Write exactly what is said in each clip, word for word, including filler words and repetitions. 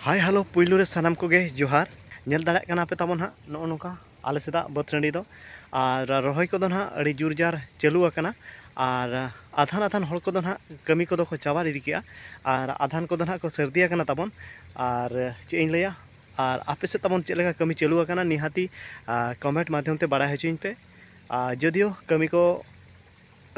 Hi hello, ᱯᱩᱭᱞᱩ ᱨᱮ ᱥᱟᱱᱟᱢ ᱠᱚᱜᱮ ᱡᱚᱦᱟᱨ᱾ ᱧᱮᱞ ᱫᱟᱲᱮᱭᱟᱜ ᱠᱟᱱᱟ ᱯᱮ ᱛᱟᱵᱚᱱ ᱦᱟᱸᱜ ᱱᱚᱜᱼᱚ ᱱᱚᱝᱠᱟ ᱟᱞᱮ ᱥᱮᱫᱟᱜ ᱵᱟᱹᱫᱽ ᱴᱟᱺᱰᱤ ᱫᱚ, ᱟᱨ ᱨᱚᱦᱚᱭ ᱠᱚᱫᱚ ᱱᱟᱦᱟᱜ ᱟᱹᱰᱤ ᱡᱳᱨ ᱡᱟᱨ ᱪᱟᱹᱞᱩ ᱟᱠᱟᱱᱟ᱾ ᱟᱨ ᱟᱫᱷᱟᱱ ᱟᱫᱷᱟᱱ ᱦᱚᱲ ᱠᱚᱫᱚ ᱱᱟᱦᱟᱜ ᱠᱟᱹᱢᱤ ᱠᱚᱫᱚ ᱠᱚ ᱪᱟᱵᱟ ᱤᱫᱤ ᱠᱮᱜᱼᱟ, ᱟᱨ ᱟᱫᱷᱟᱱ ᱠᱚᱫᱚ ᱱᱟᱦᱟᱜ ᱠᱚ ᱥᱟᱹᱨᱫᱤ ᱟᱠᱟᱱᱟ ᱛᱟᱵᱚᱱ᱾ ᱟᱨ ᱪᱮᱫ ᱤᱧ ᱞᱟᱹᱭᱟ, ᱟᱨ ᱟᱯᱮ ᱥᱮᱫ ᱛᱟᱵᱚᱱ ᱪᱮᱫ ᱞᱮᱠᱟ ᱠᱟᱹᱢᱤ ᱪᱟᱹᱞᱩ ᱟᱠᱟᱱᱟ, ᱱᱤᱦᱟᱹᱛᱤ ᱠᱚᱢᱮᱱᱴ ᱢᱟᱫᱽᱫᱷᱚᱢ ᱛᱮ ᱵᱟᱲᱟᱭ ᱦᱚᱪᱚᱧ ᱯᱮ᱾ ᱟᱨ ᱡᱚᱫᱤᱭᱳ ᱠᱟᱹᱢᱤ ᱠᱚ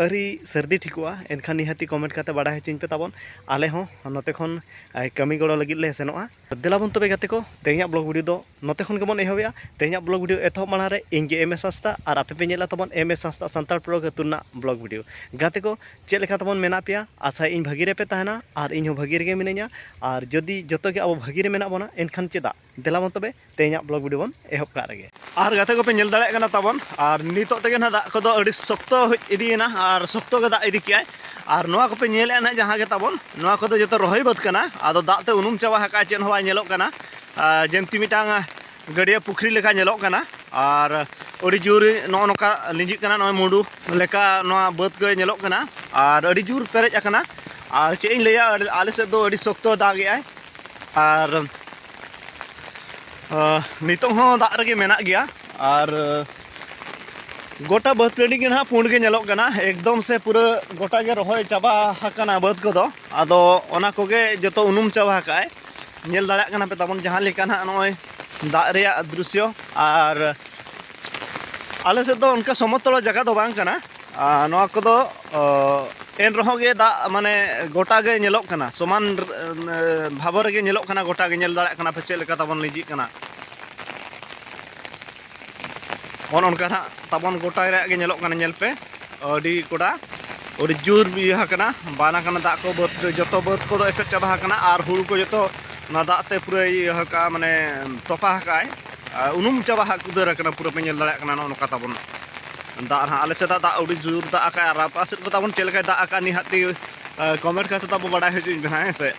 ᱟᱹᱣᱨᱤ ᱥᱟᱹᱨᱫᱤ ᱴᱷᱤᱠᱚᱜᱼᱟ, ᱮᱱᱠᱷᱟᱱ ᱱᱤᱦᱟᱹᱛᱤ ᱠᱚᱢᱮᱱᱴ ᱠᱟᱛᱮ ᱵᱟᱲᱟᱭ ᱦᱚᱪᱚᱧ ᱯᱮ ᱛᱟᱵᱚᱱ᱾ ᱟᱞᱮ ᱦᱚᱸ ᱱᱚᱛᱮ ᱠᱷᱚᱱ, ᱮ, ᱠᱟᱹᱢᱤ ᱜᱚᱲᱚ ᱞᱟᱹᱜᱤᱫ ᱞᱮ ᱥᱮᱱᱚᱜᱼᱟ᱾ ᱫᱮᱞᱟ ᱵᱚᱱ ᱛᱚᱵᱮ ᱜᱟᱛᱮ ᱠᱚ, ᱛᱮᱦᱮᱧᱟᱜ ᱵᱞᱚᱜ ᱵᱷᱤᱰᱤᱭᱳ ᱫᱚ ᱱᱚᱛᱮ ᱠᱷᱚᱱ ᱜᱮᱵᱚᱱ ᱮᱦᱚᱵᱮᱜᱼᱟ᱾ ᱛᱮᱦᱮᱧᱟᱜ ᱵᱞᱚᱜ ᱵᱷᱤᱰᱤᱭᱳ ᱮᱛᱚᱦᱚᱵ ᱢᱟᱲᱟᱝ ᱨᱮ ᱤᱧ ᱜᱮ ᱮᱢ ᱮᱥ ᱦᱟᱸᱥᱫᱟ ᱟᱨ ᱟᱯᱮ ᱯᱮ ᱧᱮᱞᱟ ᱛᱟᱵᱚᱱ ᱮᱢ ᱮᱥ ᱦᱟᱸᱥᱫᱟ ᱥᱟᱱᱛᱟᱲ ᱯᱨᱚᱜᱽ ᱟᱹᱛᱩ ᱨᱮᱱᱟᱜ ᱵᱞᱚᱜ ᱵᱷᱤᱰᱤᱭᱳ᱾ ᱜᱟᱛᱮ ᱠᱚ, ᱪᱮᱫ ᱞᱮᱠᱟ ᱛᱟᱵᱚᱱ ᱢᱮᱱᱟᱜ ᱯᱮᱭᱟ? ᱟᱥᱟᱭ ᱤᱧ ᱵᱷᱟᱹᱜᱤ ᱨᱮᱯᱮ ᱛᱟᱦᱮᱱᱟ ᱟᱨ ᱤᱧ ᱦᱚᱸ ᱵᱷᱟᱹᱜᱤ ᱨᱮᱜᱮ ᱢᱤᱱᱟᱹᱧᱟ᱾ ᱟᱨ ᱡᱩᱫᱤ ᱡᱚᱛᱚ ᱜᱮ ᱟᱵᱚ ᱵᱷᱟᱹᱜᱤ ᱨᱮ ᱢᱮᱱᱟᱜ ᱵᱚᱱᱟ, ᱮᱱᱠᱷᱟᱱ ᱪᱮᱫᱟᱜ? ᱫᱮᱞᱟ ᱵᱚᱱ ᱛᱚᱵᱮ ᱛᱮᱦᱮᱧᱟᱜ ᱵᱞᱚᱜ ᱵᱷᱤᱰᱤᱭᱳ ᱵᱚᱱ ᱮᱦᱚᱵ ᱠᱟᱜ ᱨᱮᱜᱮ᱾ ᱟᱨ ᱜᱟᱛᱮ ᱠᱚᱯᱮ ᱧᱮᱞ ᱫᱟᱲᱮᱭᱟᱜ ᱠᱟᱱᱟ ᱛᱟᱵᱚᱱ, ᱟᱨ ᱱᱤᱛᱚᱜ ᱛᱮᱜᱮ ᱱᱟᱦᱟᱜ ᱫᱟᱜ ᱠᱚᱫᱚ ᱟᱹᱰᱤ ᱥᱚᱠᱛᱚ ᱦᱮᱡ ᱤᱫᱤᱭᱮᱱᱟ ᱟᱨ ᱥᱚᱠᱛᱚ ᱜᱮ ᱫᱟᱜ ᱤᱫᱤ ᱠᱮᱜᱼᱟᱭ᱾ ᱟᱨ ᱱᱚᱣᱟ ᱠᱚᱯᱮ ᱧᱮᱞᱮᱫᱼᱟ ᱱᱟᱦᱟᱜ ᱡᱟᱦᱟᱸ ᱜᱮ ᱛᱟᱵᱚᱱ, ᱱᱚᱣᱟ ᱠᱚᱫᱚ ᱡᱚᱛᱚ ᱨᱚᱦᱚᱭ ᱵᱟᱹᱫᱽ ᱠᱟᱱᱟ, ᱟᱫᱚ ᱫᱟᱜ ᱛᱮ ᱩᱱᱩᱢ ᱪᱟᱵᱟ ᱟᱠᱟᱫᱼᱟᱭ, ᱪᱮᱫ ᱦᱚᱸ ᱵᱟᱭ ᱧᱮᱞᱚᱜ ᱠᱟᱱᱟ᱾ ᱟᱨ ᱡᱮᱢᱛᱤ ᱢᱤᱫᱴᱟᱝ ᱜᱟᱹᱰᱭᱟᱹ ᱯᱩᱠᱷᱨᱤ ᱞᱮᱠᱟ ᱧᱮᱞᱚᱜ ᱠᱟᱱᱟ, ᱟᱨ ᱟᱹᱰᱤ ᱡᱳᱨ ᱱᱚᱜᱼᱚ ᱱᱚᱝᱠᱟ ᱞᱤᱸᱡᱤᱜ ᱠᱟᱱᱟ, ᱱᱚᱜᱼᱚᱭ ᱢᱩᱰᱩ ᱞᱮᱠᱟ ᱱᱚᱣᱟ ᱵᱟᱹᱫᱽ ᱠᱚ ᱧᱮᱞᱚᱜ ᱠᱟᱱᱟ, ᱟᱨ ᱟᱹᱰᱤ ᱡᱳᱨ ᱯᱮᱨᱮᱡ ᱟᱠᱟᱱᱟ᱾ ᱟᱨ ᱪᱮᱫ ᱤᱧ ᱞᱟᱹᱭᱟ, ᱟᱞᱮ ᱥᱮᱫ ᱫᱚ ᱟᱹᱰᱤ ᱥᱚᱠᱛᱚ ᱫᱟᱜ ᱮᱜᱼᱟᱭ, ᱟᱨ ᱟᱸ, ᱱᱤᱛᱚᱜ ᱦᱚᱸ ᱫᱟᱜ ᱨᱮᱜᱮ ᱢᱮᱱᱟᱜ ᱜᱮᱭᱟ᱾ ᱟᱨ, ᱟᱸ, ᱜᱚᱴᱟ ᱵᱟᱹᱫᱽ ᱴᱟᱺᱰᱤ ᱜᱮ ᱱᱟᱦᱟᱜ ᱯᱩᱸᱰ ᱜᱮ ᱧᱮᱞᱚᱜ ᱠᱟᱱᱟ, ᱮᱠᱫᱚᱢ ᱥᱮ ᱯᱩᱨᱟᱹ ᱜᱚᱴᱟ ᱜᱮ ᱨᱚᱦᱚᱭ ᱪᱟᱵᱟ ᱟᱠᱟᱱᱟ ᱵᱟᱹᱫᱽ ᱠᱚᱫᱚ᱾ ᱟᱫᱚ ᱚᱱᱟ ᱠᱚᱜᱮ ᱡᱚᱛᱚ ᱩᱱᱩᱢ ᱪᱟᱵᱟ ᱟᱠᱟᱜᱼᱟᱭ᱾ ᱧᱮᱞ ᱫᱟᱲᱮᱭᱟᱜ ᱠᱟᱱᱟ ᱯᱮ ᱛᱟᱵᱚᱱ ᱡᱟᱦᱟᱸ ᱞᱮᱠᱟ ᱱᱟᱦᱟᱜ ᱱᱚᱜᱼᱚᱭ ᱫᱟᱜ ᱨᱮᱭᱟᱜ ᱫᱨᱤᱥᱥᱚ᱾ ᱟᱨ ᱟᱞᱮ ᱥᱮᱫ ᱫᱚ ᱚᱱᱠᱟ ᱥᱚᱢᱚᱛᱚᱞ ᱡᱟᱭᱜᱟ ᱫᱚ ᱵᱟᱝ ᱠᱟᱱᱟ᱾ ᱟᱨ ᱱᱚᱣᱟ ᱠᱚᱫᱚ, ᱚ, ᱮᱱ ᱨᱮᱦᱚᱸ ᱜᱮ ᱫᱟᱜ ᱢᱟᱱᱮ ᱜᱚᱴᱟ ᱜᱮ ᱧᱮᱞᱚᱜ ᱠᱟᱱᱟ, ᱥᱚᱢᱟᱱ, ᱮ, ᱵᱷᱟᱵᱚ ᱨᱮᱜᱮ ᱧᱮᱞᱚᱜ ᱠᱟᱱᱟ, ᱜᱚᱴᱟ ᱜᱮ ᱧᱮᱞ ᱫᱟᱲᱮᱭᱟᱜ ᱠᱟᱱᱟ ᱯᱮ ᱪᱮᱫ ᱞᱮᱠᱟ ᱛᱟᱵᱚᱱ ᱞᱤᱸᱡᱤᱜ ᱠᱟᱱᱟ᱾ ᱱᱚᱜᱼᱚ ᱱᱚᱝᱠᱟ ᱱᱟᱦᱟᱜ ᱛᱟᱵᱚᱱ ᱜᱚᱴᱟ ᱨᱮᱭᱟᱜ ᱜᱮ ᱧᱮᱞᱚᱜ ᱠᱟᱱᱟ, ᱧᱮᱞ ᱯᱮ᱾ ᱟᱹᱰᱤ ᱠᱚᱰᱟ, ᱟᱹᱰᱤ ᱡᱳᱨ ᱤᱭᱟᱹ ᱟᱠᱟᱱᱟ, ᱵᱟᱱ ᱟᱠᱟᱱᱟ ᱫᱟᱜ ᱠᱚ, ᱵᱟᱹᱫᱽ ᱨᱮ ᱡᱚᱛᱚ ᱵᱟᱹᱫᱽ ᱠᱚᱫᱚ ᱮᱥᱮᱫ ᱪᱟᱵᱟ ᱟᱠᱟᱱᱟ, ᱟᱨ ᱦᱩᱲᱩ ᱠᱚ ᱡᱚᱛᱚ ᱚᱱᱟ ᱫᱟᱜ ᱛᱮ ᱯᱩᱨᱟᱹ ᱤᱭᱟᱹ ᱟᱠᱟᱜᱼᱟ, ᱢᱟᱱᱮ ᱛᱚᱯᱟ ᱟᱠᱟᱜᱼᱟᱭ, ᱟᱨ ᱩᱱᱩᱢ ᱪᱟᱵᱟ ᱟᱠᱟᱫ ᱩᱛᱟᱹᱨ ᱟᱠᱟᱱᱟ ᱯᱩᱨᱟᱹ, ᱯᱮ ᱧᱮᱞ ᱫᱟᱲᱮᱭᱟᱜ ᱠᱟᱱᱟ ᱱᱚᱜᱼᱚ ᱱᱚᱝᱠᱟ ᱛᱟᱵᱚᱱ ᱫᱟᱜ ᱱᱟᱦᱟᱜ᱾ ᱟᱞᱮ ᱥᱮᱫᱟᱜ ᱫᱟᱜ ᱟᱹᱰᱤ ᱡᱳᱨ ᱫᱟᱜ ᱟᱠᱟᱜᱼᱟᱭ, ᱟᱨ ᱟᱯᱮ ᱥᱮᱫ ᱠᱚ ᱛᱟᱵᱚᱱ ᱪᱮᱫ ᱞᱮᱠᱟᱭ ᱫᱟᱜ ᱟᱠᱟᱜᱼᱟ, ᱱᱤᱦᱟᱹᱛᱤ, ᱟ, ᱠᱚᱢᱮᱱᱴ ᱠᱟᱛᱮ ᱛᱟᱵᱚ ᱵᱟᱰᱟᱭ ᱦᱚᱪᱚᱧ ᱯᱮ ᱱᱟᱦᱟᱜ, ᱦᱮᱸ ᱥᱮ᱾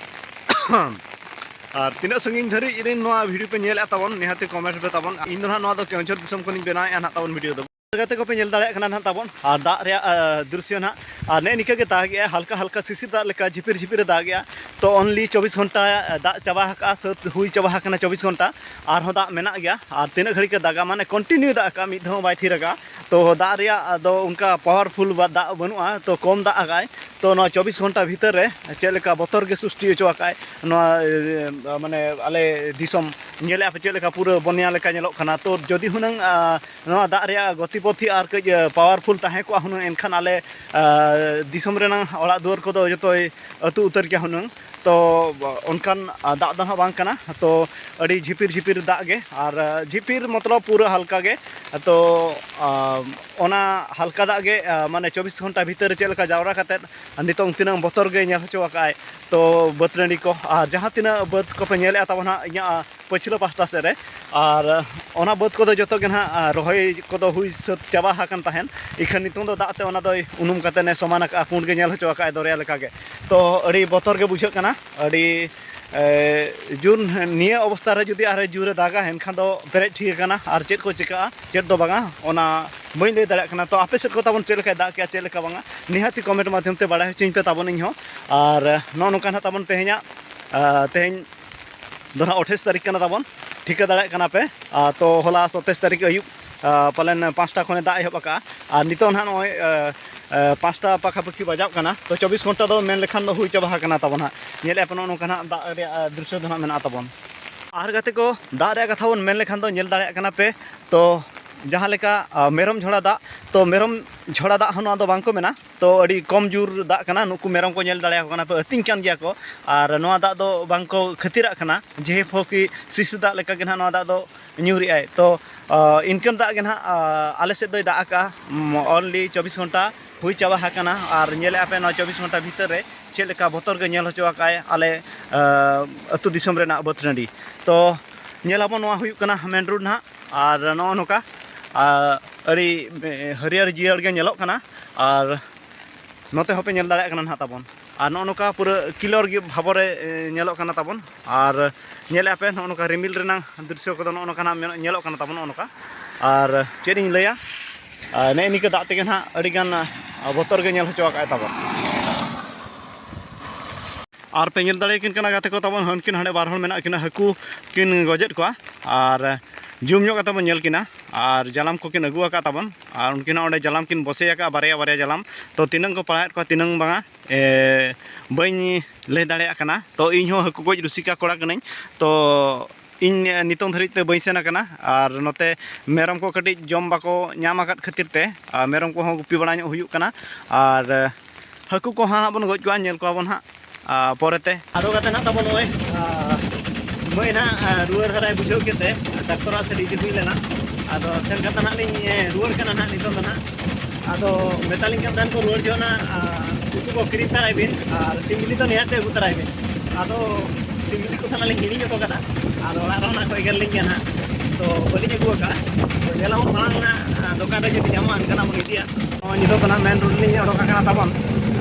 ᱟᱨ ᱛᱤᱱᱟᱹᱜ ᱥᱟᱺᱜᱤᱧ ᱫᱷᱟᱹᱨᱤᱡ ᱨᱮᱱ ᱱᱚᱣᱟ ᱵᱷᱤᱰᱤᱭᱳ ᱯᱮ ᱧᱮᱞᱮᱫᱼᱟ ᱛᱟᱵᱚᱱ, ᱱᱤᱦᱟᱹᱛᱤ ᱠᱚᱢᱮᱱᱴ ᱯᱮ ᱛᱟᱵᱚᱱ᱾ ᱤᱧ ᱫᱚ ᱱᱟᱦᱟᱜ ᱱᱚᱣᱟ ᱫᱚ ᱠᱮᱣᱚᱱᱡᱷᱚᱨ ᱫᱤᱥᱚᱢ ᱠᱷᱚᱱᱤᱧ ᱵᱮᱱᱟᱣᱮᱫᱼᱟ ᱱᱟᱦᱟᱜ ᱛᱟᱵᱚᱱ ᱵᱷᱤᱰᱤᱭᱳ ᱫᱚ᱾ ᱜᱟᱛᱮ ᱠᱚᱯᱮ ᱧᱮᱞ ᱫᱟᱲᱮᱭᱟᱜ ᱠᱟᱱᱟ ᱱᱟᱦᱟᱜ ᱛᱟᱵᱚᱱ, ᱟᱨ ᱫᱟᱜ ᱨᱮᱭᱟᱜ, ᱟ, ᱫᱨᱤᱥᱥᱚ ᱱᱟᱦᱟᱜ, ᱟᱨ ᱱᱮᱜᱼᱮ ᱱᱤᱝᱠᱟᱹ ᱜᱮ ᱫᱟᱜᱮᱜᱼᱟ, ᱦᱟᱞᱠᱟ ᱦᱟᱞᱠᱟ ᱥᱤᱥᱤᱨ ᱫᱟᱜ ᱞᱮᱠᱟ ᱡᱷᱤᱯᱤᱨ ᱡᱷᱤᱯᱤᱨ ᱮ ᱫᱟᱜᱮᱜᱼᱟ᱾ ᱛᱚ only ᱪᱚᱵᱵᱤᱥ ᱜᱷᱚᱱᱴᱟ, ᱟ, ᱫᱟᱜ ᱪᱟᱵᱟ ᱟᱠᱟᱜᱼᱟ, ᱥᱟᱹᱛ ᱦᱩᱭ ᱪᱟᱵᱟ ᱟᱠᱟᱱᱟ ᱪᱚᱵᱵᱤᱥ ᱜᱷᱚᱱᱴᱟ, ᱟᱨᱦᱚᱸ ᱫᱟᱜ ᱢᱮᱱᱟᱜ ᱜᱮᱭᱟ᱾ ᱟᱨ ᱛᱤᱱᱟᱹᱜ ᱜᱷᱟᱹᱲᱤᱡ ᱮ ᱫᱟᱜᱟ, ᱢᱟᱱᱮ continue ᱫᱟᱜ ᱟᱠᱟᱜᱼᱟ, ᱢᱤᱫ ᱫᱷᱟᱣ ᱦᱚᱸ ᱵᱟᱭ ᱛᱷᱤᱨ ᱟᱠᱟᱜᱼᱟ᱾ ᱛᱚ ᱫᱟᱜ ᱨᱮᱭᱟᱜ ᱫᱚ ᱚᱱᱠᱟ powerful ᱵᱟ-, ᱫᱟᱜ ᱵᱟᱹᱱᱩᱜᱼᱟ, ᱛᱚ ᱠᱚᱢ ᱫᱟᱜ ᱟᱠᱟᱜᱼᱟᱭ᱾ ᱛᱚ ᱱᱚᱣᱟ ᱪᱚᱵᱵᱤᱥ ᱜᱷᱚᱱᱴᱟ ᱵᱷᱤᱛᱟᱹᱨ ᱨᱮ ᱪᱮᱫ ᱞᱮᱠᱟ ᱵᱚᱛᱚᱨ ᱜᱮ ᱥᱨᱤᱥᱴᱤ ᱦᱚᱪᱚ ᱟᱠᱟᱫᱼᱟᱭ ᱱᱚᱣᱟ, ᱮ, ᱢᱟᱱᱮ ᱟᱞᱮ ᱫᱤᱥᱚᱢ᱾ ᱧᱮᱞᱮᱫᱼᱟ ᱯᱮ ᱪᱮᱫ ᱞᱮᱠᱟ ᱯᱩᱨᱟᱹ ᱵᱚᱱᱭᱟ ᱞᱮᱠᱟ ᱧᱮᱞᱚᱜ ᱠᱟᱱᱟ᱾ ᱛᱚ ᱡᱩᱫᱤ ᱦᱩᱱᱟᱹᱝ, ᱟ, ᱱᱚᱣᱟ ᱫᱟᱜ ᱨᱮᱭᱟᱜ ᱜᱚᱛᱤ ᱯᱚᱛᱷᱤ ᱟᱨ ᱠᱟᱹᱡ, ᱮ, powerful ᱛᱟᱦᱮᱸ ᱠᱚᱜᱼᱟ ᱦᱩᱱᱟᱹᱝ, ᱮᱱᱠᱷᱟᱱ ᱟᱞᱮ, ᱟ, ᱫᱤᱥᱚᱢ ᱨᱮᱱᱟᱝ ᱚᱲᱟᱜ ᱫᱩᱣᱟᱹᱨ ᱠᱚᱫᱚ ᱡᱚᱛᱚᱭ ᱟᱹᱛᱩ ᱩᱛᱟᱹᱨ ᱠᱮᱭᱟ ᱦᱩᱱᱟᱹᱝ᱾ ᱛᱚ ᱚᱱᱠᱟᱱ, ᱟ, ᱫᱟᱜ ᱫᱚ ᱱᱟᱦᱟᱜ ᱵᱟᱝ ᱠᱟᱱᱟ᱾ ᱛᱚ ᱟᱹᱰᱤ ᱡᱷᱤᱯᱤᱨ ᱡᱷᱤᱯᱤᱨ ᱫᱟᱜ ᱜᱮ, ᱟᱨ, ᱟ, ᱡᱷᱤᱯᱤᱨ ᱢᱚᱛᱞᱚᱵ ᱯᱩᱨᱟᱹ ᱦᱟᱞᱠᱟ ᱜᱮ᱾ ᱛᱚ, ᱟ, ᱚᱱᱟ ᱦᱟᱞᱠᱟ ᱫᱟᱜ ᱜᱮ, ᱟ, ᱢᱟᱱᱮ ᱪᱚᱵᱵᱤᱥ ᱜᱷᱚᱱᱴᱟ ᱵᱷᱤᱛᱟᱹᱨ ᱨᱮ ᱪᱮᱫ ᱞᱮᱠᱟ ᱡᱟᱣᱨᱟ ᱠᱟᱛᱮᱫ ᱟᱨ ᱱᱤᱛᱚᱝ ᱛᱤᱱᱟᱹᱜ ᱵᱚᱛᱚᱨ ᱜᱮ ᱧᱮᱞ ᱦᱚᱪᱚ ᱟᱠᱟᱫᱼᱟᱭ᱾ ᱛᱚ ᱵᱟᱹᱫᱽ ᱴᱟᱺᱰᱤ ᱠᱚ, ᱟᱨ ᱡᱟᱦᱟᱸ ᱛᱤᱱᱟᱹᱜ ᱵᱟᱹᱫᱽ ᱠᱚᱯᱮ ᱧᱮᱞᱮᱫᱼᱟ ᱛᱟᱵᱚᱱ ᱦᱟᱸᱜ ᱤᱧᱟᱹᱜ ᱯᱟᱹᱪᱷᱞᱟᱹ ᱯᱟᱦᱴᱟ ᱥᱮᱫ ᱨᱮ, ᱟᱨ ᱚᱱᱟ ᱵᱟᱹᱫᱽ ᱠᱚᱫᱚ ᱡᱚᱛᱚ ᱜᱮ ᱱᱟᱦᱟᱜ ᱨᱚᱦᱚᱭ ᱠᱚᱫᱚ ᱦᱩᱭ ᱥᱟᱹᱛ ᱪᱟᱵᱟ ᱟᱠᱟᱱ ᱛᱟᱦᱮᱸᱱ, ᱤᱠᱷᱟᱹᱱ ᱱᱤᱛᱚᱝ ᱫᱚ ᱫᱟᱜ ᱛᱮ ᱚᱱᱟ ᱫᱚᱭ ᱩᱱᱩᱢ ᱠᱟᱛᱮ ᱮ ᱥᱚᱢᱟᱱ ᱟᱠᱟᱫᱼᱟ, ᱯᱩᱸᱰ ᱜᱮ ᱧᱮᱞ ᱦᱚᱪᱚ ᱟᱠᱟᱫᱼᱟᱭ ᱫᱚᱨᱭᱟ ᱞᱮᱠᱟᱜᱮ᱾ ᱛᱚ ᱟᱹᱰᱤ ᱵᱚᱛᱚᱨ ᱜᱮ ᱵᱩᱡᱷᱟᱹᱜ ᱠᱟᱱᱟ, ᱟᱹᱰᱤ, ᱮ, ᱡᱩᱱ ᱱᱤᱭᱟᱹ ᱚᱵᱚᱥᱛᱟ ᱨᱮ ᱡᱩᱫᱤ ᱟᱨᱦᱚᱸ ᱡᱳᱨᱮ ᱫᱟᱜᱟ, ᱮᱱᱠᱷᱟᱱ ᱫᱚ ᱯᱮᱨᱮᱡ ᱴᱷᱤᱠ ᱟᱠᱟᱱᱟ, ᱟᱨ ᱪᱮᱫ ᱠᱚ ᱪᱤᱠᱟᱹᱜᱼᱟ ᱪᱮᱫ ᱫᱚ ᱵᱟᱝᱟ, ᱚᱱᱟ ᱵᱟᱹᱧ ᱞᱟᱹᱭ ᱫᱟᱲᱮᱭᱟᱜ ᱠᱟᱱᱟ᱾ ᱛᱚ ᱟᱯᱮ ᱥᱮᱫ ᱠᱚ ᱛᱟᱵᱚᱱ ᱪᱮᱫ ᱞᱮᱠᱟᱭ ᱫᱟᱜ ᱠᱮᱜᱼᱟ, ᱪᱮᱫ ᱞᱮᱠᱟ ᱵᱟᱝᱟ, ᱱᱤᱦᱟᱹᱛᱤ comment ᱢᱟᱫᱽᱫᱷᱚᱢ ᱛᱮ ᱵᱟᱲᱟᱭ ᱦᱚᱪᱚᱧ ᱯᱮ ᱛᱟᱵᱚᱱ ᱤᱧ ᱦᱚᱸ᱾ ᱟᱨ ᱱᱚᱜᱼᱚ ᱱᱚᱝᱠᱟ ᱱᱟᱦᱟᱜ ᱛᱟᱵᱚᱱ ᱛᱮᱦᱮᱧᱟᱜ, ᱟ, ᱛᱮᱦᱮᱧ ᱫᱚ ᱱᱟᱦᱟᱜ ᱟᱴᱷᱟᱥ ᱛᱟᱹᱨᱤᱠᱷ ᱠᱟᱱᱟ ᱛᱟᱵᱚᱱ, ᱴᱷᱤᱠᱟᱹ ᱫᱟᱲᱮᱭᱟᱜ ᱠᱟᱱᱟ ᱯᱮ᱾ ᱟ, ᱛᱚ ᱦᱚᱞᱟ ᱥᱟᱛᱟᱥ ᱛᱟᱹᱨᱤᱠᱷ ᱟᱹᱭᱩᱵ, ᱟ, ᱯᱟᱞᱮᱱ ᱯᱟᱸᱪᱴᱟ ᱠᱷᱚᱱᱮ ᱫᱟᱜ ᱮᱦᱚᱵ ᱟᱠᱟᱜᱼᱟ, ᱟᱨ ᱱᱤᱛᱚᱜ ᱱᱟᱦᱟᱜ ᱱᱚᱜᱼᱚᱭ, ᱟ, ᱟ, ᱯᱟᱸᱪᱴᱟ ᱯᱟᱠᱷᱟᱯᱟᱹᱠᱷᱤ ᱵᱟᱡᱟᱣ ᱠᱟᱱᱟ᱾ ᱛᱚ ᱪᱚᱵᱵᱤᱥ ᱜᱷᱚᱱᱴᱟ ᱫᱚ ᱢᱮᱱ ᱞᱮᱠᱷᱟᱱ ᱫᱚ ᱦᱩᱭ ᱪᱟᱵᱟ ᱟᱠᱟᱱᱟ ᱛᱟᱵᱚᱱ ᱦᱟᱸᱜ᱾ ᱧᱮᱞᱮᱫᱼᱟ ᱯᱮ ᱱᱚᱜᱼᱚ ᱱᱚᱝᱠᱟ ᱱᱟᱦᱟᱜ ᱫᱟᱜ ᱨᱮᱭᱟᱜ, ᱟ, ᱫᱨᱤᱥᱥᱚ ᱫᱚ ᱱᱟᱦᱟᱜ ᱢᱮᱱᱟᱜᱼᱟ ᱛᱟᱵᱚᱱ᱾ ᱟᱨ ᱜᱟᱛᱮ ᱠᱚ, ᱫᱟᱜ ᱨᱮᱭᱟᱜ ᱠᱟᱛᱷᱟ ᱵᱚᱱ ᱢᱮᱱ ᱞᱮᱠᱷᱟᱱ ᱫᱚ ᱧᱮᱞ ᱫᱟᱲᱮᱭᱟᱜ ᱠᱟᱱᱟ ᱯᱮ, ᱛᱚ ᱡᱟᱦᱟᱸ ᱞᱮᱠᱟ, ᱟ, ᱢᱮᱨᱚᱢ ᱡᱷᱚᱲᱟ ᱫᱟᱜ, ᱛᱚ ᱢᱮᱨᱚᱢ ᱡᱷᱚᱲᱟ ᱫᱟᱜ ᱦᱚᱸ ᱱᱚᱣᱟ ᱫᱚ ᱵᱟᱝ ᱠᱚ ᱢᱮᱱᱟ, ᱛᱚ ᱟᱹᱰᱤ ᱠᱚᱢ ᱡᱳᱨ ᱫᱟᱜ ᱠᱟᱱᱟ᱾ ᱱᱩᱠᱩ ᱢᱮᱨᱚᱢ ᱠᱚ ᱧᱮᱞ ᱫᱟᱲᱮᱭᱟᱠᱚ ᱠᱟᱱᱟ ᱯᱮ, ᱟᱹᱛᱤᱧ ᱠᱟᱱ ᱜᱮᱭᱟ ᱠᱚ, ᱟᱨ ᱱᱚᱣᱟ ᱫᱟᱜ ᱫᱚ ᱵᱟᱝ ᱠᱚ ᱠᱷᱟᱹᱛᱤᱨᱟᱜ ᱠᱟᱱᱟ, ᱡᱮᱦᱮᱛᱩ ᱠᱤ ᱥᱤᱥᱤᱨ ᱫᱟᱜ ᱞᱮᱠᱟ ᱜᱮ ᱱᱟᱦᱟᱜ ᱱᱚᱣᱟ ᱫᱟᱜ ᱫᱚ ᱧᱩᱨᱮᱜᱼᱟᱭ᱾ ᱛᱚ, ᱟ, ᱤᱱᱠᱟᱹᱱ ᱫᱟᱜ ᱜᱮ ᱱᱟᱦᱟᱜ, ᱟ, ᱟᱞᱮ ᱥᱮᱫ ᱫᱚᱭ ᱫᱟᱜ ᱟᱠᱟᱜᱼᱟ, ᱩᱢ, only ᱪᱚᱵᱵᱤᱥ ᱜᱷᱚᱱᱴᱟ ᱦᱩᱭ ᱪᱟᱵᱟ ᱟᱠᱟᱱᱟ, ᱟᱨ ᱧᱮᱞᱮᱫᱼᱟ ᱯᱮ ᱱᱚᱣᱟ ᱪᱚᱵᱵᱤᱥ ᱜᱷᱚᱱᱴᱟ ᱵᱷᱤᱛᱟᱹᱨ ᱨᱮ ᱪᱮᱫ ᱞᱮᱠᱟ ᱵᱚᱛᱚᱨ ᱜᱮ ᱧᱮᱞ ᱦᱚᱪᱚ ᱟᱠᱟᱫᱼᱟᱭ ᱟᱞᱮ, ᱟ, ᱟᱹᱛᱩ ᱫᱤᱥᱚᱢ ᱨᱮᱱᱟᱜ ᱵᱟᱹᱫᱽ ᱴᱟᱺᱰᱤ᱾ ᱛᱚ ᱧᱮᱞ ᱟᱵᱚᱱ, ᱱᱚᱣᱟ ᱦᱩᱭᱩᱜ ᱠᱟᱱᱟ main road ᱱᱟᱦᱟᱜ, ᱟᱨ ᱱᱚᱜᱼᱚ ᱱᱚᱝᱠᱟ, ᱟ, ᱟᱹᱰᱤ, ᱮ, ᱦᱟᱹᱨᱭᱟᱹᱲ ᱡᱤᱭᱟᱹᱲ ᱜᱮ ᱧᱮᱞᱚᱜ ᱠᱟᱱᱟ, ᱟᱨ ᱱᱚᱛᱮ ᱦᱚᱸᱯᱮ ᱧᱮᱞ ᱫᱟᱲᱮᱭᱟᱜ ᱠᱟᱱᱟ ᱱᱟᱦᱟᱜ ᱛᱟᱵᱚᱱ᱾ ᱟᱨ ᱱᱚᱜᱼᱚ ᱱᱚᱝᱠᱟ ᱯᱩᱨᱟᱹ clear ᱜᱮ ᱵᱷᱟᱵᱚᱨᱮ, ᱮ, ᱧᱮᱞᱚᱜ ᱠᱟᱱᱟ ᱛᱟᱵᱚᱱ᱾ ᱟᱨ ᱧᱮᱞᱮᱫᱼᱟ ᱯᱮ ᱱᱚᱜᱼᱚ ᱱᱚᱝᱠᱟ ᱨᱤᱢᱤᱞ ᱨᱮᱱᱟᱝ ᱫᱨᱤᱥᱥᱚ ᱠᱚᱫᱚ ᱱᱚᱜᱼᱚ ᱱᱚᱝᱠᱟ ᱱᱟᱦᱟᱜ ᱢᱮᱱ-, ᱧᱮᱞᱚᱜ ᱠᱟᱱᱟ ᱛᱟᱵᱚᱱ ᱱᱚᱜᱼᱚ ᱱᱚᱝᱠᱟ᱾ ᱟᱨ ᱪᱮᱫ ᱤᱧ ᱞᱟᱹᱭᱟ, ᱟᱨ ᱱᱮᱜᱼᱮ ᱱᱤᱝᱠᱟᱹ ᱫᱟᱜ ᱛᱮᱜᱮ ᱱᱟᱦᱟᱜ ᱟᱹᱰᱤᱜᱟᱱ, ᱟ, ᱵᱚᱛᱚᱨ ᱜᱮ ᱧᱮᱞ ᱦᱚᱪᱚ ᱟᱠᱟᱫᱼᱟᱭ ᱛᱟᱵᱚᱱ᱾ ᱟᱨ ᱯᱮ ᱧᱮᱞ ᱫᱟᱲᱮᱭᱟᱠᱤᱱ ᱠᱟᱱᱟ ᱜᱟᱛᱮ ᱠᱚ ᱛᱟᱵᱚᱱ, ᱦᱟᱹᱱᱠᱤᱱ ᱦᱟᱸᱰᱮ ᱵᱟᱨ ᱦᱚᱲ ᱢᱮᱱᱟᱜ ᱠᱤᱱᱟ, ᱦᱟᱹᱠᱩ ᱠᱤᱱ ᱜᱚᱡᱮᱫ ᱠᱚᱣᱟ᱾ ᱟᱨ ᱡᱩᱢ ᱧᱚᱜ ᱠᱟᱛᱮ ᱵᱚᱱ ᱧᱮᱞ ᱠᱤᱱᱟ᱾ ᱟᱨ ᱡᱟᱞᱟᱢ ᱠᱚᱠᱤᱱ ᱟᱹᱜᱩ ᱟᱠᱟᱫ ᱛᱟᱵᱚᱱ, ᱟᱨ ᱩᱱᱠᱤᱱ ᱦᱚᱸ ᱚᱸᱰᱮ ᱡᱟᱞᱟᱢ ᱠᱤᱱ ᱵᱚᱥᱮ ᱟᱠᱟᱫᱼᱟ, ᱵᱟᱨᱭᱟ ᱵᱟᱨᱭᱟ ᱡᱟᱞᱟᱢ᱾ ᱛᱚ ᱛᱤᱱᱟᱹᱝ ᱠᱚ ᱯᱟᱲᱟᱣᱮᱫ ᱠᱚᱣᱟ, ᱛᱤᱱᱟᱹᱝ ᱵᱟᱝᱟ, ᱮ, ᱵᱟᱹᱧ ᱞᱟᱹᱭ ᱫᱟᱲᱮᱭᱟᱜ ᱠᱟᱱᱟ᱾ ᱛᱚ ᱤᱧ ᱦᱚᱸ ᱦᱟᱹᱠᱩ ᱜᱚᱡ ᱨᱩᱥᱤᱠᱟ ᱠᱚᱲᱟ ᱠᱟᱹᱱᱟᱹᱧ᱾ ᱛᱚ ᱤᱧ ᱱᱤᱛᱚᱝ ᱫᱷᱟᱹᱨᱤᱡ ᱛᱮ ᱵᱟᱹᱧ ᱥᱮᱱ ᱟᱠᱟᱱᱟ᱾ ᱟᱨ ᱱᱚᱛᱮ ᱢᱮᱨᱚᱢ ᱠᱚ ᱠᱟᱹᱴᱤᱡ ᱡᱚᱢ ᱵᱟᱠᱚ ᱧᱟᱢ ᱟᱠᱟᱫ ᱠᱷᱟᱹᱛᱤᱨ ᱛᱮ, ᱟᱨ ᱢᱮᱨᱚᱢ ᱠᱚᱦᱚᱸ ᱜᱩᱯᱤ ᱵᱟᱲᱟ ᱧᱚᱜ ᱦᱩᱭᱩᱜ ᱠᱟᱱᱟ᱾ ᱟᱨ ᱦᱟᱹᱠᱩ ᱠᱚ ᱦᱟᱸᱜ ᱵᱚᱱ ᱜᱚᱡ ᱠᱚᱣᱟ, ᱧᱮᱞ ᱠᱚᱣᱟ ᱵᱚᱱ ᱦᱟᱸᱜ, ᱟᱨ ᱯᱚᱨᱮᱛᱮ᱾ ᱟᱫᱚ ᱜᱟᱛᱮ ᱱᱟᱦᱟᱜ ᱛᱟᱵᱚᱱ ᱱᱚᱜᱼᱚᱭ, ᱟᱨ ᱢᱟᱹᱭ ᱱᱟᱦᱟᱜ, ᱟᱨ ᱨᱩᱣᱟᱹᱲ ᱫᱷᱟᱨᱟᱭ ᱵᱩᱡᱷᱟᱹᱣ ᱠᱮᱫ ᱛᱮ ᱰᱟᱠᱛᱚᱨ ᱚᱲᱟᱜ ᱥᱮᱫ ᱤᱫᱤ ᱦᱩᱭ ᱞᱮᱱᱟ᱾ ᱟᱫᱚ ᱥᱮᱱ ᱠᱟᱛᱮ ᱱᱟᱦᱟᱜ ᱞᱤᱧ, ᱮ, ᱨᱩᱣᱟᱹᱲ ᱠᱟᱱᱟ ᱱᱟᱦᱟᱜ ᱱᱤᱛᱚᱝ ᱫᱚ ᱱᱟᱦᱟᱜ᱾ ᱟᱫᱚ ᱢᱮᱛᱟᱞᱤᱧ ᱠᱟᱱ ᱛᱟᱦᱮᱱ ᱠᱚ ᱨᱩᱣᱟᱹᱲ ᱡᱚᱦᱚᱜ ᱱᱟᱦᱟᱜ, ᱟᱨ ᱩᱛᱩ ᱠᱚ ᱠᱤᱨᱤᱧ ᱛᱟᱨᱟᱭ ᱵᱤᱱ ᱟᱨ ᱥᱤᱢ ᱵᱤᱞᱤ ᱫᱚ ᱱᱤᱦᱟᱹᱛ ᱟᱹᱜᱩ ᱛᱟᱨᱟᱭ ᱵᱤᱱ᱾ ᱟᱫᱚ ᱥᱤᱢ ᱵᱤᱞᱤ ᱠᱚ ᱛᱟᱦᱮᱱᱟ ᱞᱤᱧ ᱦᱤᱲᱤᱧ ᱦᱚᱴᱚ ᱠᱟᱫᱟ᱾ ᱟᱫᱚ ᱚᱲᱟᱜ ᱨᱮᱦᱚᱸ ᱱᱟᱦᱟᱜ ᱠᱚ ᱮᱜᱮᱨ ᱞᱤᱧ ᱜᱮᱭᱟ ᱱᱟᱦᱟᱜ᱾ ᱛᱚ ᱵᱟᱹᱞᱤᱧ ᱟᱹᱜᱩ ᱟᱠᱟᱫᱼᱟ᱾ ᱛᱚ ᱧᱮᱞᱟᱵᱚᱱ ᱢᱟᱲᱟᱝ ᱱᱟᱦᱟᱜ ᱫᱚᱠᱟᱱ ᱨᱮ ᱡᱩᱫᱤ ᱧᱟᱢᱚᱜᱼᱟ, ᱮᱱᱠᱷᱟᱱ ᱵᱚᱱ ᱤᱫᱤᱭᱟ᱾ ᱱᱚᱜᱼᱚᱭ ᱱᱤᱛᱚᱜ ᱫᱚ ᱱᱟᱦᱟᱜ ᱢᱮᱱ ᱨᱳᱰ ᱞᱤᱧ ᱚᱰᱚᱠ ᱟᱠᱟᱱᱟ ᱛᱟᱵᱚᱱ᱾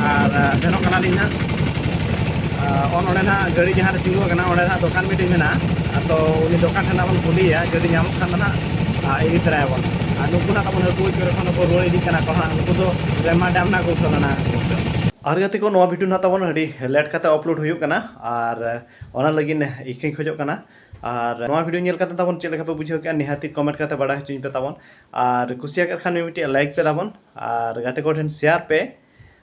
ᱟᱨ, ᱟᱨ ᱥᱮᱱᱚᱜ ᱠᱟᱱᱟᱞᱤᱧ ᱱᱟᱦᱟᱜ᱾ ᱟᱨ ᱚᱱ ᱚᱸᱰᱮ ᱱᱟᱦᱟᱜ ᱜᱟᱹᱰᱤ ᱡᱟᱦᱟᱸ ᱨᱮ ᱛᱤᱸᱜᱩ ᱟᱠᱟᱱᱟ, ᱚᱸᱰᱮ ᱱᱟᱦᱟᱜ ᱫᱚᱠᱟᱱ ᱢᱤᱫᱴᱤᱡ ᱢᱮᱱᱟᱜᱼᱟ᱾ ᱟᱨ ᱛᱚ ᱩᱱᱤ ᱫᱚᱠᱟᱱ ᱴᱷᱮᱱ ᱱᱟᱦᱟᱜ ᱵᱚᱱ ᱠᱩᱞᱤᱭᱮᱭᱟ, ᱡᱩᱫᱤ ᱧᱟᱢᱚᱜ ᱠᱷᱟᱱ ᱫᱚ ᱱᱟᱦᱟᱜ, ᱟᱨ ᱤᱫᱤ ᱛᱚᱨᱟᱭᱟᱵᱚᱱ᱾ ᱟᱨ ᱱᱩᱠᱩ ᱱᱟᱦᱟᱜ ᱛᱟᱵᱚᱱ ᱦᱟᱹᱠᱩ ᱪᱚᱨᱮ ᱠᱷᱚᱱ ᱫᱚᱠᱚ ᱨᱩᱣᱟᱹᱲ ᱤᱫᱤᱜ ᱠᱟᱱᱟ ᱠᱚ ᱱᱟᱦᱟᱜ, ᱱᱩᱠᱩ ᱫᱚ ᱨᱮᱢᱟ ᱰᱮᱢ ᱱᱟᱦᱟᱜ ᱠᱚ ᱩᱴᱷᱟᱹᱣ ᱞᱮᱱᱟ᱾ ᱟᱨ ᱜᱟᱛᱮ ᱠᱚ, ᱱᱚᱣᱟ ᱵᱷᱤᱰᱤᱭᱳ ᱱᱟᱦᱟᱜ ᱛᱟᱵᱚᱱ ᱟᱹᱰᱤ ᱞᱮᱴ ᱠᱟᱛᱮ ᱟᱯᱞᱳᱰ ᱦᱩᱭᱩᱜ ᱠᱟᱱᱟ, ᱟᱨ ᱚᱱᱟ ᱞᱟᱹᱜᱤᱫ ᱤᱠᱟᱹᱧ ᱠᱷᱚᱡᱚᱜ ᱠᱟᱱᱟ᱾ ᱟᱨ ᱱᱚᱣᱟ ᱵᱷᱤᱰᱤᱭᱳ ᱧᱮᱞ ᱠᱟᱛᱮ ᱛᱟᱵᱚᱱ ᱪᱮᱫ ᱞᱮᱠᱟ ᱯᱮ ᱵᱩᱡᱷᱟᱹᱣ ᱠᱮᱜᱼᱟ, ᱱᱤᱦᱟᱹᱛᱤ ᱠᱚᱢᱮᱱᱴ ᱠᱟᱛᱮ ᱵᱟᱲᱟᱭ ᱦᱚᱪᱚᱧ ᱯᱮ ᱛᱟᱵᱚᱱ᱾ ᱟᱨ ᱠᱩᱥᱤᱭᱟᱠᱟᱫ ᱠᱷᱟᱱ ᱢᱤᱫᱴᱤᱡ ᱞᱟᱭᱤᱠ ᱯᱮ ᱛᱟᱵᱚᱱ, ᱟᱨ ᱜᱟᱛᱮ ᱠᱚ ᱴᱷᱮᱱ ᱥᱮᱭᱟᱨ ᱯᱮ᱾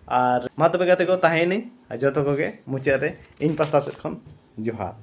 ᱟᱨ ᱢᱟ ᱛᱚᱵᱮ ᱜᱟᱛᱮ ᱠᱚ, ᱛᱟᱦᱮᱸᱭᱮᱱᱟᱹᱧ ᱡᱚᱛᱚ ᱠᱚᱜᱮ ᱢᱩᱪᱟᱹᱫ ᱨᱮ ᱤᱧ ᱯᱟᱥᱴᱟ ᱥᱮᱫ ᱠᱷᱚᱱ ᱡᱚᱦᱟᱨ᱾